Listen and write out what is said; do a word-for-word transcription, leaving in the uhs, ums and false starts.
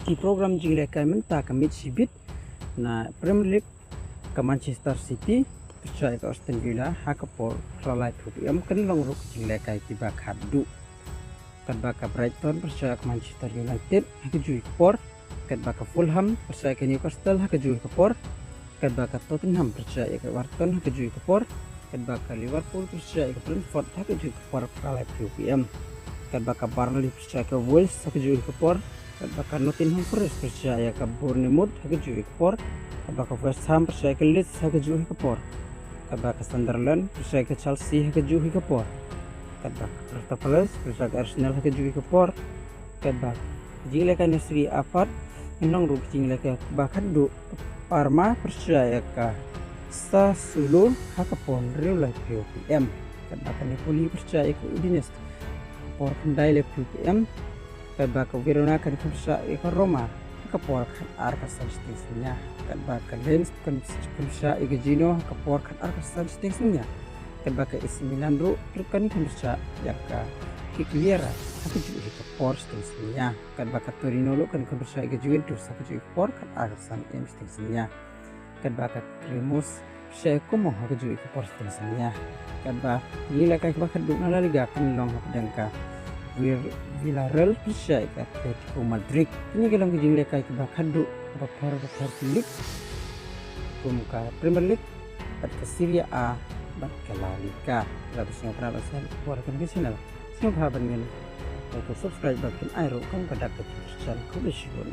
Ki program jinglehkai mynta ka miet shibit na Premier League, ka Manchester City pyrshah ïa ka Aston Villa ha ka por phra laiphew P M. Kan long ruh ki jinglehkai kiba khatduh. Katba ka Brighton pyrshah ïa ka Manchester United ha kajuh ka por. Katba ka Fulham pyrshah ïa ka Newcastle ha kajuh ka por. Katba ka Tottenham pyrshah ïa ka Everton ha kajuh ka por. Katba ka Liverpool pyrshah ïa ka Brentford ha kajuh ka por phra laiphew P M. Katba ka Burnley pyrshah ïa ka Wolves ha kajuh ka por. Katba ka Nottingham Forest pyrshah ïa ka Bournemouth ha kajuh ka por. Katba ka West Ham pyrshah ïa ka Leeds ha kajuh ka por. Katba ka Sunderland pyrshah ïa ka Chelsea ha kajuh ka por. Katba ka Crystal Palace pyrshah ïa ka Arsenal ha kajuh ka por. Katba ka jinglehkai na Serie A pat, kan long ruh ka jinglehkai ba khatduh. Parma pyrshah ïa ka Sassuolo ha ka por hynriew laiphew P M. Katba ka Napoli pyrshah ïa ka Udinese ha ka por khyndai laiphew P M. Katba ka Verona kan kham pyrshah ïa ka Roma ha ka por khatar khatsan shiteng synñia. Katba ka Lens kan kham pyrshah ïa ka Genoa ha ka por khatar khatsan shiteng synñia. Katba ka A C Milan ruh kan kham pyrshah ïa ka Cagliari ha kajuh ka por shiteng synñia. Katba ka Torino ruh kan kham pyrshah ïa ka Juventus ha kajuh ka por khatar khatsan shiteng synñia. Katba ka Cremonese pyrshah ïa ka Como ha kajuh ka por shiteng synñia. Katba ka jinglehkai kaba khatduh na La Liga kan long hapdeng ka Villarreal pyrshah ïa ka Atletico Madrid. Kine ki long ki jinglehkai kaba khatduh bapher bapher ki league, kum ka Premier League bad ka Serie A bad ka La Liga. Lada phi sngewtynnat ban sngap ïa ki khubor ha kane ka channel, sngewbha ban ngin like, subscribe bad phin ai ruh kam ka dak ka notification. Khublei shibun.